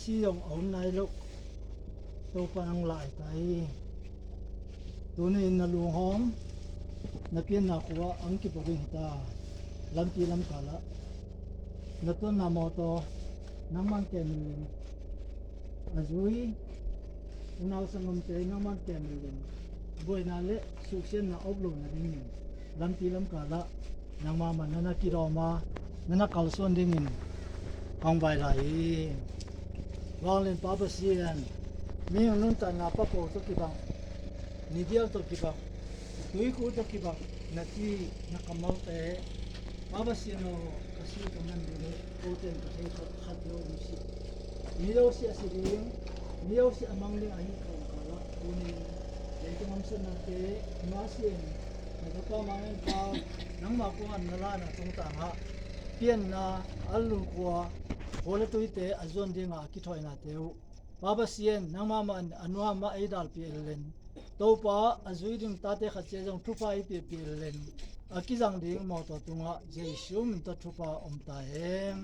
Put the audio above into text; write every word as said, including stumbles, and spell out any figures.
Si zong a om nai lo. Topa nang lai ta hi. Tuni in na lunghawm, na pianna khua ang kipo ding hi ta. Lampi lamkal ah na tuanna mawtaw nangman kem in len. A zui unau sanggamte nangman kem in len. Buaina le suksiatna op lo nadingin lampi lamkal ah nangma man na na kidawm a, na na kalsuan dingin hong vai lai hi. Vanglian Pa Pasian, mi hong nuntakna papo tawh kibang, nidial tawh kibang, tuiku tawh kibang na ci na kammalte Pa Pasian aw, ka si ka man ding hi. Kote in ka thei khat khat lo um si. Mi lo si a si ding, mi lo si a mang ding ahi ka um kala tunin leitung hamsatnate ma sian na tapa mangin pa nangma kuangan na lana tungtangah pianna a lungkua khua le tuite a zuan dinga a kithoihnate uh Pa Pasian nangma man a nuam mah ei dalpi ellen. Topa a zui ding tate khat cia zong thupha ei pipi ellen. A kizang ding mawtaw tungah Jesu min tawh thupha om ta hen.